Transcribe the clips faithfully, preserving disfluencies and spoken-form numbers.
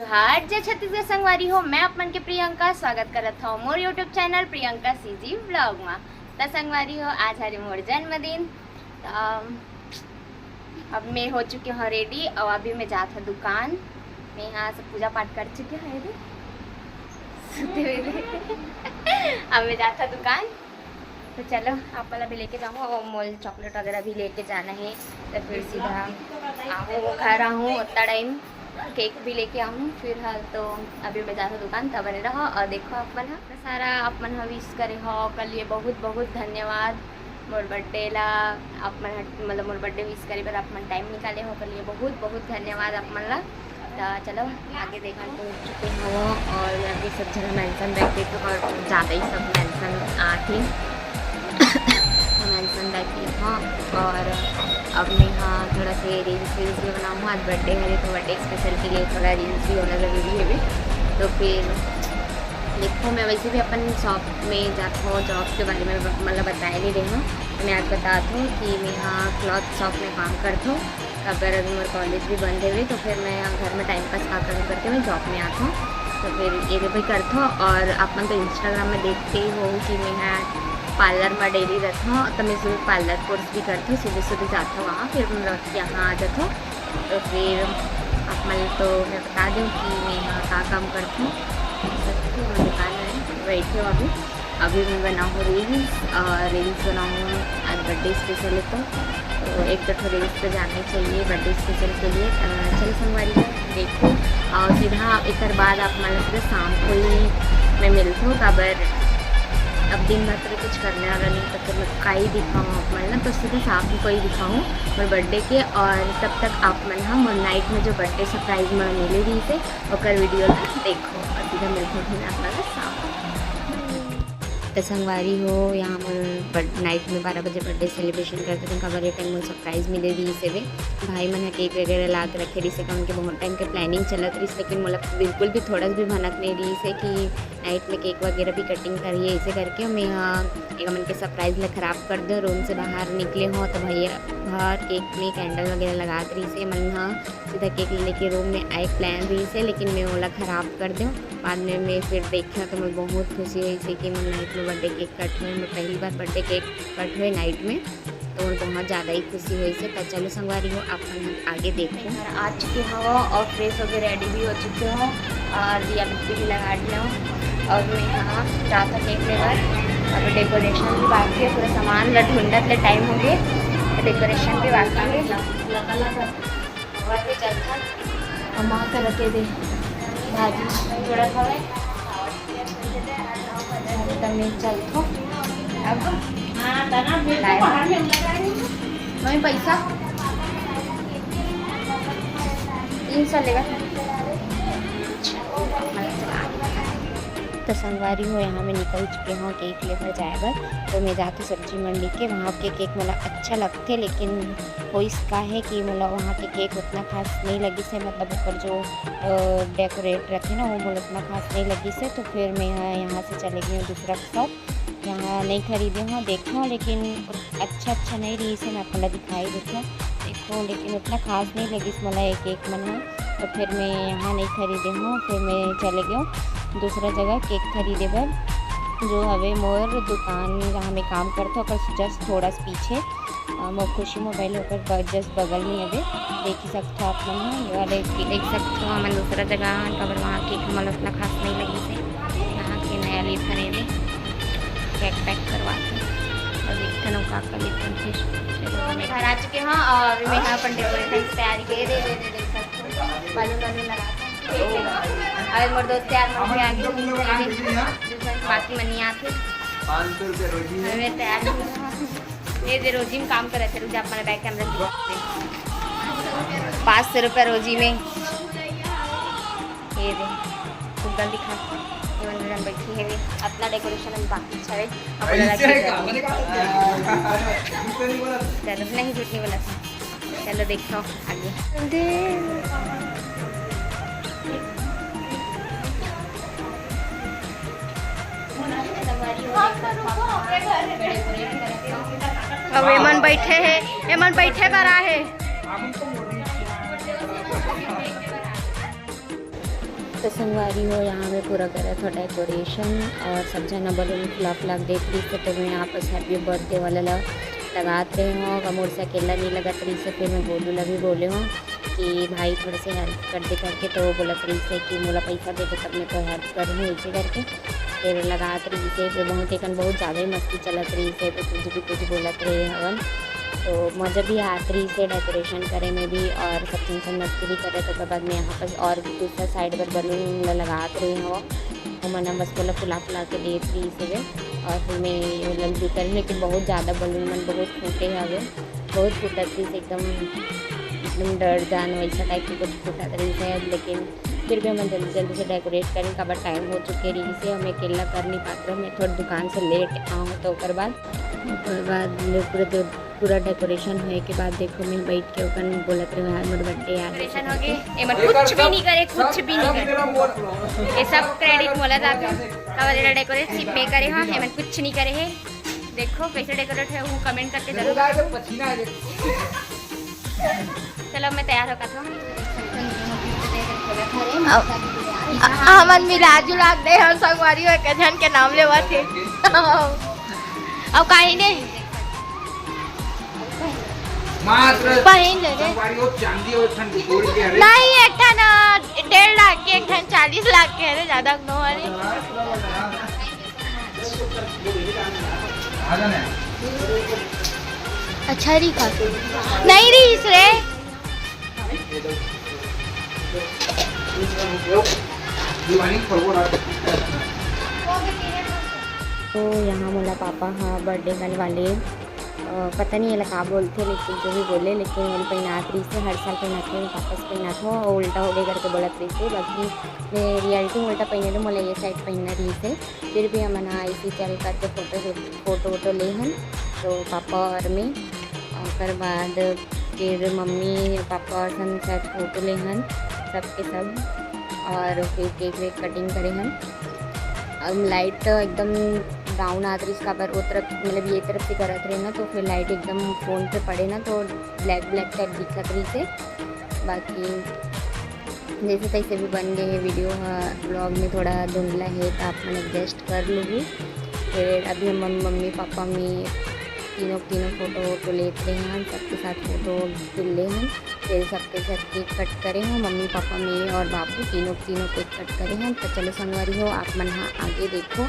जोहार, जय छत्तीसगढ़ संगवारी हो। मैं आप मन के प्रियंका, स्वागत करत हव मोर YouTube channel Priyanka CG vlog मा। त संगवारी हो, आज हरे मोर जन्मदिन। त अब मैं हो चुके हव रेडी और अभी मैं जात हव दुकान। मैं यहाँ सब पूजा पाठ कर चुके हव, ये दे। सुते हुए दे। अब मैं जात हव दुकान। तो चलो, आप वाला भी लेके जाऊँ और मोल चॉकलेट वगैरह भी लेके जाना है। तो फिर सीधा आहूँ, घर आहूँ, उतना टाइम केक भी लेके आहूँ फिलहाल। तो अभी मैं जात हव दुकान, तब बने रहो और देखो आप मन ह। सारा आप मन ह विश करे हो, ओकर लिए बहुत बहुत धन्यवाद। मोर बर्थडे ला आप मन ह, मतलब मोर बर्थडे विश करे बर आप मन टाइम निकाले हो, ओकर लिए बहुत बहुत धन्यवाद आप मन ला। त चलो आगे देखा। तो चुके हव और अभी सब झन मेंशन बैग देखे और ज़्यादा ही सब मेंशन आथे। तो मेंशन बैग देखे हव और अब मैं हाँ थोड़ा से रील्स वील्स भी बनाऊँ। आज बर्थडे हरे तो बर्थडे स्पेशल के लिए थोड़ा रील्स भी होना ज़रूरी है। तो फिर देखो, मैं वैसे भी अपन शॉप में जात हव, जॉब के बारे में ब-, मतलब बताए नहीं रही हूँ। मैं आज बतात हूँ कि मैं हाँ क्लॉथ शॉप में काम करत हूँ। अगर अभी मोर कॉलेज भी बंद हवे तो फिर मैं घर में टाइम पास का करूँ करके मैं जॉब में आत हूँ। तो फिर ये भी करत हूँ और आप मन तो Instagram में देखते ही हो कि मैं हाँ पार्लर में डेली रहत हूँ। तो मैं सुबह पार्लर कोर्स भी करत हूँ, सुबह सुबह जात हूँ वहाँ, फिर मतलब यहाँ आ जात हूँ। तो फिर आप मन तो मैं बता दूँ कि मैं यहाँ का काम करत हूँ। सबकी दुकान है, बैठे हो अभी। अभी मैं बनाऊँ रील्स और रील्स बनाऊँ, आज बर्थडे स्पेशल है तो, तो एक दो ठो रील्स तो जाने चाहिए बर्थडे स्पेशल के लिए। अ, चल संगवारी हो, देखो और सीधा एक बाद आप मन से शाम को ही मैं मिलत हूँ। काबर अब दिन भर तो कुछ करने वाला नहीं, तो फिर मैं काई दिखाऊँ आप मन ला, तो सीधा शाम को ही दिखाऊँ मोर बर्थडे के। और तब तक आप मन हाँ मोर नाइट में जो बर्थडे सरप्राइज मोला मिले रहिसे, ओकर वीडियो ला देखो और सीधा मिलत हूँ फिर आप मन ला शाम को। तो संगवारी हो, यहाँ मोर बर्थ-, नाइट में बारह बजे बर्थडे सेलिब्रेशन करत हन, काबर ये टाइम मोर सरप्राइज मिले रहिस हवे। भाई मन ह केक वगैरह ला के रखे रहिस हे, का उनके बहुत टाइम के प्लानिंग चलत रहिस, लेकिन मोला बिल्कुल भी थोड़ा भी भनक नहीं रहिस हे कि नाइट में केक वगैरह भी कटिंग करिए। ऐसे करके मैं ह एक मन के सरप्राइज ला खराब कर दे। रूम से बाहर निकले हो तो भैया भर केक में कैंडल वगैरह लगात रहिस हे। मन ह सीधा केक लेके रूम में आए प्लान रहिस हे, लेकिन मैं ओला खराब कर देव। बाद में मैं फिर देखे तो मैं बहुत खुशी होइस हे कि मोर नाइट में बर्थडे केक कट हुए, मोर पहली बार बर्थडे केक कट हुए नाइट में, तो मोर बहुत ज़्यादा ही खुशी होइस हे। तो चलो संगवारी हो, आप मन आगे देखो। मैं घर आ चुके हो और फ्रेश होके रेडी भी हो चुके हो और दिया बत्ती भी लगा दिया हो और मैं यहाँ जात हूँ केक लेबर। अब डेकोरेशन भी बाकी है, पूरा सामान ला ढूंढत ले टाइम हो गए, तो डेकोरेशन भी बाकी है। और भी चलता। अम्मा का रखे दे भाजी थोड़ा थोड़ा। तब मैं चलता हूँ। अब हाँ, तना बिल्कुल बाहर में लगा रही हूँ। वही पैसा तीन सौ लेगा। तो संगवारी हो, यहाँ मैं निकल चुके हूँ केक लेबर जाए बर। तो मैं जात हूँ सब्जी मंडी के, वहाँ के केक मोला अच्छा लगथे, लेकिन होइस का है कि मोला वहाँ के केक उतना खास नहीं लगिस हे, मतलब ओकर जो, अ, डेकोरेट रथे ना, वो मोला उतना खास नहीं लगिस हे। तो फिर मैं यहाँ, यहाँ से चले गई हूँ दूसरा शॉप, यहाँ नहीं खरीदे हूँ, देखा हूँ, लेकिन अच्छा, अच्छा नहीं रहिस हे, मैं आप मन ला दिखाई देत हूँ। देखो, लेकिन उतना खास नहीं लगिस मोला ये केक मन ह, तो फिर मैं यहाँ नहीं खरीदे हूँ, फिर मैं चले गई हूँ दूसरा जगह केक खरीदे बर, जो हवे मोर दुकान जहाँ मैं काम करत हूँ, ओकर जस्ट थोड़ा सा पीछे, अ, मोर खुशी मोबाइल ओकर ब-, जस्ट बगल में हवे। देख ही सकत हो आप मन ह, ये वाले देख सकत हो, हमन दूसरा जगह हन, काबर वहाँ केक हमन ला उतना खास नहीं लगिस हे। यहाँ के नया लेथन एदे, पैक, पैक करवाते और देखथन अउ का का लेथन फिर। चलो, मैं घर आ चुके हूँ और मैं यहाँ अपन डेकोरेशन की तैयारी के दे, दे, दे, दे, सब balloon वालून लगा के। अरे मोर दोस्त यार मन भी आ गए, बाकी मन नहीं आते। पाँच सौ रुपये रोजी है। अरे मैं तैयार नहीं हूँ। ये दे रोजी में काम करे थे, रुक जा, अपना बैग कैमरा से। पाँच सौ रुपये रोजी में। ये दे, फुग्गा दिखा। ये मन जन बैठी है, अतना डेकोरेशन अभी बाकी अच्छा है। अब ऐसे लगा है के का? मैंने कहा था। झूठ तो नहीं बोला था। चलो, नहीं, झूठ नहीं बोला था। चलो, देखो आगे। अब एमन बैठे हे, एमन बैठे बर आहे। तो संगवारी हो, यहाँ में पूरा करत हो डेकोरेशन और सब झन बलून फुला फुला के देत रहिस हे, तो मैं यहाँ पर हैप्पी बर्थडे वाला ला लगात रहे हो। अगर मोर से अकेला नहीं लगत रहिस हे, फिर मैं गोलू ला भी बोले हो कि भाई थोड़ा से हेल्प कर दे करके, तो वो बोलत रहिस हे कि मोला पैसा दे दे, तब मैं तो हेल्प करूँ ऐसे करके। फिर लगात रहिस हे, फिर बहुत एकन बहुत ज़्यादा ही मस्ती चलत रहिस हे, तो कुछ भी कुछ बोलत रहे हवन। तो मज़ा भी आत रहिस हे डेकोरेशन करे में भी, और सब झन संग मस्ती भी करे। तो ओकर बाद में यहाँ पर और भी दूसरा साइड पर बलून ल लगात रहे हो, ओमन ह बस ओला फुला फुला के देत रहिस हवे। और फिर मैं ये लग भी करे, लेकिन बहुत ज़्यादा बलून मन बहुत फूटे हवे, बहुत फूटत रहिस एकदम, एकदम डर जान वैसा टाइप के कुछ फूटत रहिस हे। लेकिन फिर भी हमन जल्दी जल्दी से डेकोरेट करें, काबर टाइम हो चुके रहिस हे, हमें अकेला कर नहीं पात रहे, मैं थोड़ा दुकान से लेट आऊँ। तो ओकर बाद, ओकर बाद पूरा दे-, पूरा डेकोरेशन होए के बाद देखो, मैं बैठ के ओकन बोलत रहे, "यार, मोर बर्थडे याद है।" डेकोरेशन हो गए, एमन कुछ भी नहीं करे, कुछ भी नहीं करे। ये सब क्रेडिट मोला जाता। काबर एला डेकोरेट सिर्फ मैं करे हूँ, एमन कुछ नहीं करे है। देखो कैसे डेकोरेट है, वो कमेंट करके जरूर बताओ। चलो, मैं तैयार होकर था। अब, अ-, हमन मिला जुला दे, हम संगवारी हो के झन के नाम लेवत हे। अब काहे नहीं? मात्र पहिन ले रे। संगवारी हो, चांदी और ठंड जोड़ के, अरे। नहीं, एक ठन, अ, डेढ़ लाख के एक ठन, चालीस लाख के, अरे, ज्यादा नो, अरे। अच्छा रही का? नहीं रहिस रे। तो यहाँ मोला पापा हा बर्थडे गर्ल वाले, अ, पता नहीं एला का बोलथे, लेकिन जो भी बोले, लेकिन मोला पहिनात रहिस हे, हर साल पहिनाथे, मैं वापस पहिनात हो, और उल्टा हो गए करके बोलत रहिस हे। बाकी मैं रियलिटी में उल्टा पहिने ले, मोला ये साइड पहिनना रहिस हे। फिर भी हमन हा इसी चल करके फोटो शूट, फोटो वोटो ले हन, तो पापा और मैं। ओकर बाद फिर मम्मी पापा और हम सब फोटो ले हन, सबके सब, और फिर केक वेक कटिंग करे हन। अब लाइट तो एकदम डाउन आत रहिस, काबर ओ तरफ, मतलब ये तरफ से करत रहे ना, तो फिर लाइट एकदम फोन पे पड़े ना, तो ब्लैक ब्लैक टाइप दिखत रहिस हे। बाकी जैसे तैसे भी बन गए है वीडियो, हाँ, व्लॉग में थोड़ा धुंधला है, तो आप मन एडजस्ट कर लूँगी। फिर अभी हम मम-, मम्मी पापा में तीनों, तीनों फोटो वोटो लेत रहे हैं, सबके साथ फोटो फिर ले हैं। फिर सबके साथ केक कट करे हैं, मम्मी पापा में और बाबू तीनों, तीनों केक कट करे हैं। तो चलो संगवारी हो, आप मन हा आगे देखो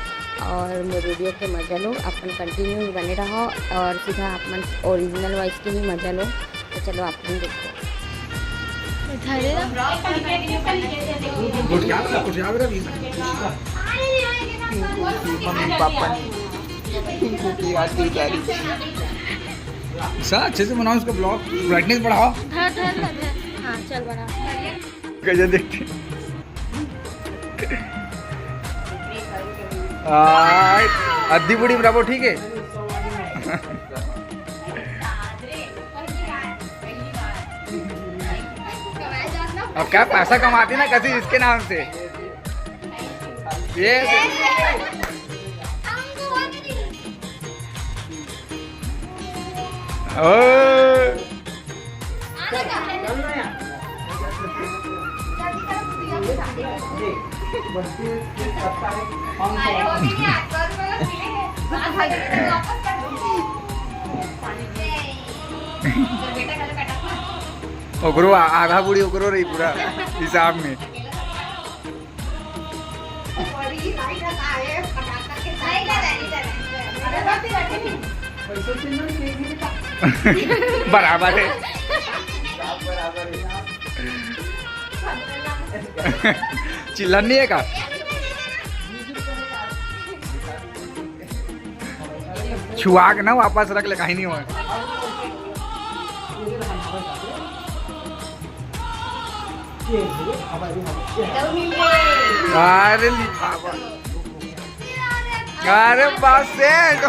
और मोर वीडियो के मजा लो, अपन कंटिन्यू बने रहो और सीधा आप मन ओरिजिनल वॉइस के ही मजा लो। तो चलो आप मन देखो। धरे ना। गुटिया वाला, गुटिया वाला भी। टिंकू की मम्मी पापा ने टिंकू की आरती उतारी। सा अच्छे से बनाओ उसका ब्लॉग, ब्राइटनेस बढ़ाओ। धर, धर, धर, धर। हाँ, चल बना। गजब देखते। आय, अद्दी बूढ़ी में रहो, ठीक है। अब क्या पैसा कमाती ना कसी इसके नाम से। ये ओ। ओकरो आ-, आधा बूढ़ी ओकरो रही पूरा हिसाब में। बराबर है। चिल्लन नहीं है का? छुआ के ना वापस रख ले, कहीं नहीं होय। अरे लिखावा। अरे बस सेठ।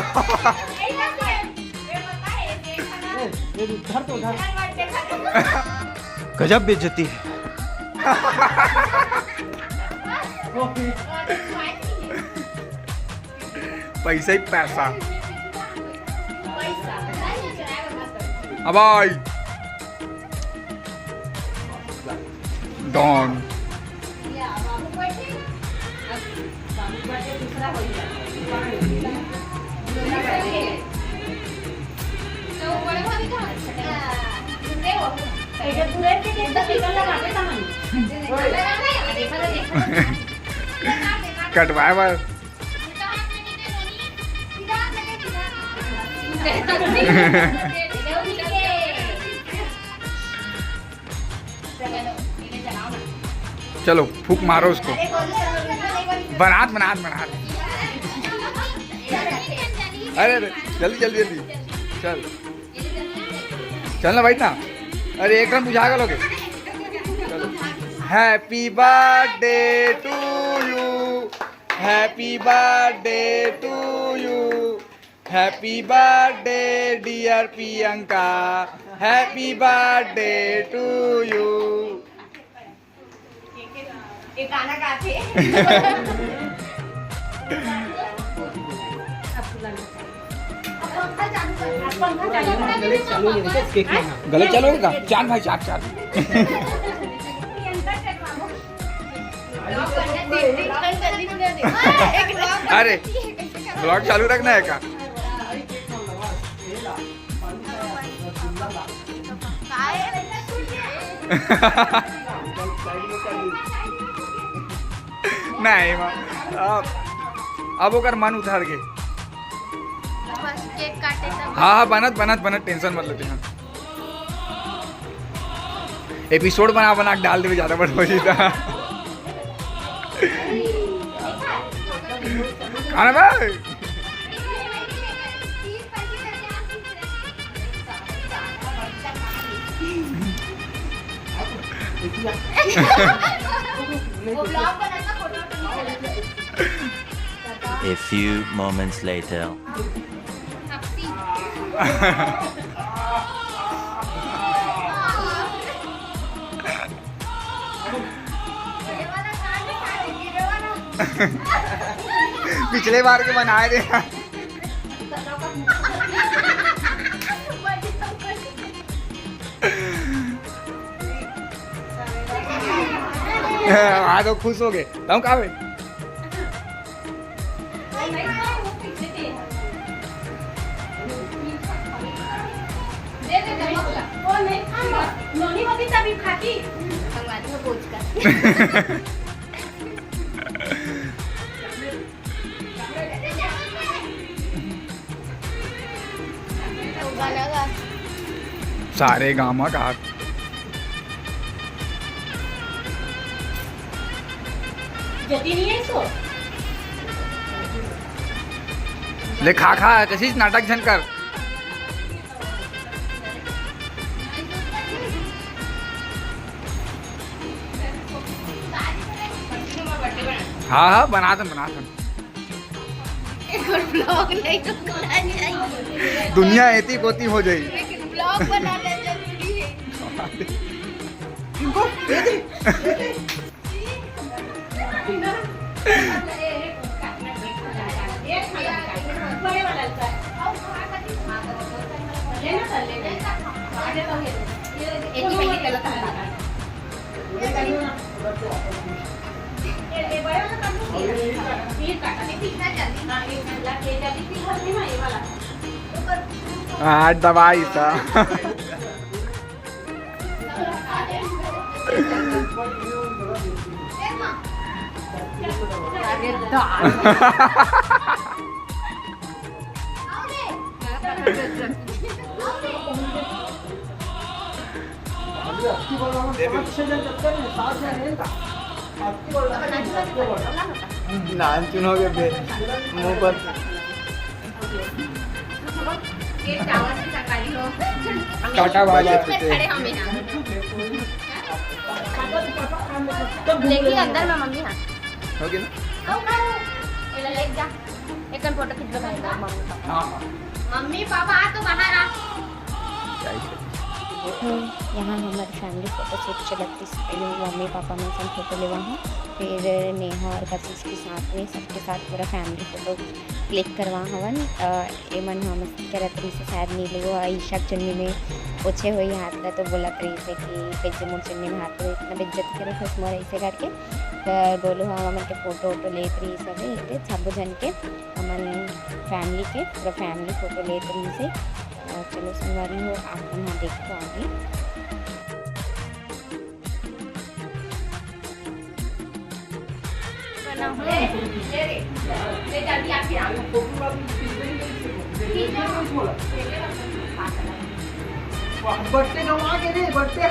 गजब बेइज्जती है। पैसा ही पैसा। अब आई। डॉन। कटवाए बर। चलो, फूक मारो उसको। बनात, बनात, बनात। अरे, अरे, जल्दी, जल्दी, जल्दी। चल। चल ना, बैठ ना। अरे, एक रन बुझा गलो के। चलो। Happy birthday to you, happy birthday to you, happy birthday dear Priyanka, happy birthday to you। ये गाना गाथे। गलत चालू है का? चार भाई, चार, चार। अरे, vlog चालू रखना है का? नहीं माँ, अब, अब ओकर मन उतर गे। बस केक काटे तब। हाँ, हाँ, बनत, बनत, बनत, tension मत लेते हैं। Episode बना बना के डाल देवे, ज्यादा बड़ हो जाता। खाना बा? A few moments later. पिछले बार के बनाए थे। हाँ, तो खुश हो गए। तुम कहाँ पे? दे दे नमक ला। वो नहीं खाऊंगा। नोनी होती तभी खाती। भगवान को पूछ कर। सारे गामा का। जती नहीं है इसको। ले खा खा, कशीच नाटक झन कर। हाँ, हाँ, बनाथन, बनाथन। एक और vlog नहीं तो बनानी चाहिए। दुनिया एती कोती हो जाई। लेकिन vlog बनाना जरूरी है। इनको दे दे, दे दे। हाँ, दवाई था। नान चुन हो गए बे, मुंह पर। टाटा बाय बाय। खड़े हम यहाँ। देखिए अंदर में मम्मी हाँ। हो गया ना? आओ, आओ। ये ले, ले जा। एक फोटो खींच लो भाई, मम्मी पापा। हाँ, हाँ। मम्मी पापा आ तो बाहर आ। क्या ही है? तो यहाँ हमारे family photo shoot चलत रहिस, ये मम्मी पापा मन संग फोटो लेवा हूँ, फिर नेहा और कशिश के साथ में सबके साथ पूरा family photo click करवा हवन। अ, एमन ह मस्ती करत रहिस, शायद नीलू और ईशा के चुन्नी में पोछे होही हाथ ला, तो बोलत रहिस हे कि कइसे मोर चुन्नी में हाथ ला इतना बेइज्जत करे हस मोर, ऐसे करके। त गोलू ह हमन के फोटो वोटो लेत रहिस हवे, एते सबो झन के हमन फैमिली के, पूरा फैमिली फोटो लेत रहिस हे। अ, चलो संगवारी हो, आप मन ह देखो आगे। बट्टे जमा के रे, बट्टे।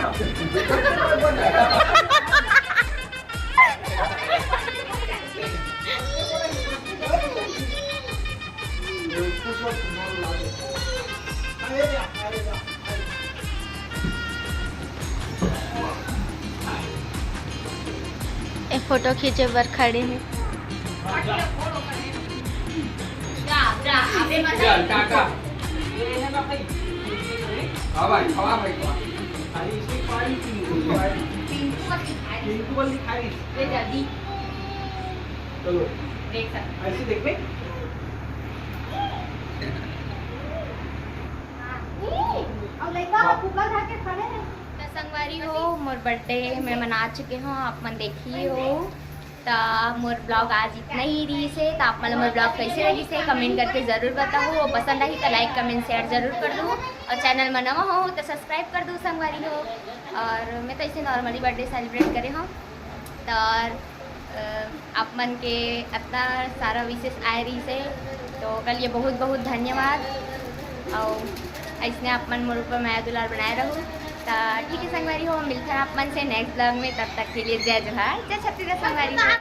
ए फोटो खींचे बर खड़े हे। चलो। देख सकते। ऐसे देख बे। त संगवारी हो, मोर बर्थडे मैं मना चुके हूँ, आप मन देखिए हो। त मोर ब्लॉग आज इतना ही रहिस हे। त आप मन ला मोर ब्लॉग कैसे लगिस हे, कमेंट करके जरूर बताओ। और पसंद आही त लाइक, कमेंट, शेयर जरूर कर दो। और चैनल में नवा हो त सब्सक्राइब कर दो संगवारी हो। और मैं तो ऐसे नॉर्मली बर्थडे सेलिब्रेट करे हूँ। त अ, आप मन के इतना सारा विशेष आए रहिस हे, तो ओकर लिए बहुत बहुत धन्यवाद। और ऐसने आप मन मोर ऊपर मया दुलार बनाए रहो। त ठीक है संगवारी हो, मिलते हैं आप मन से नेक्स्ट ब्लॉग में। तब तक के लिए जय जोहार, जय छत्तीसगढ़ संगवारी हो।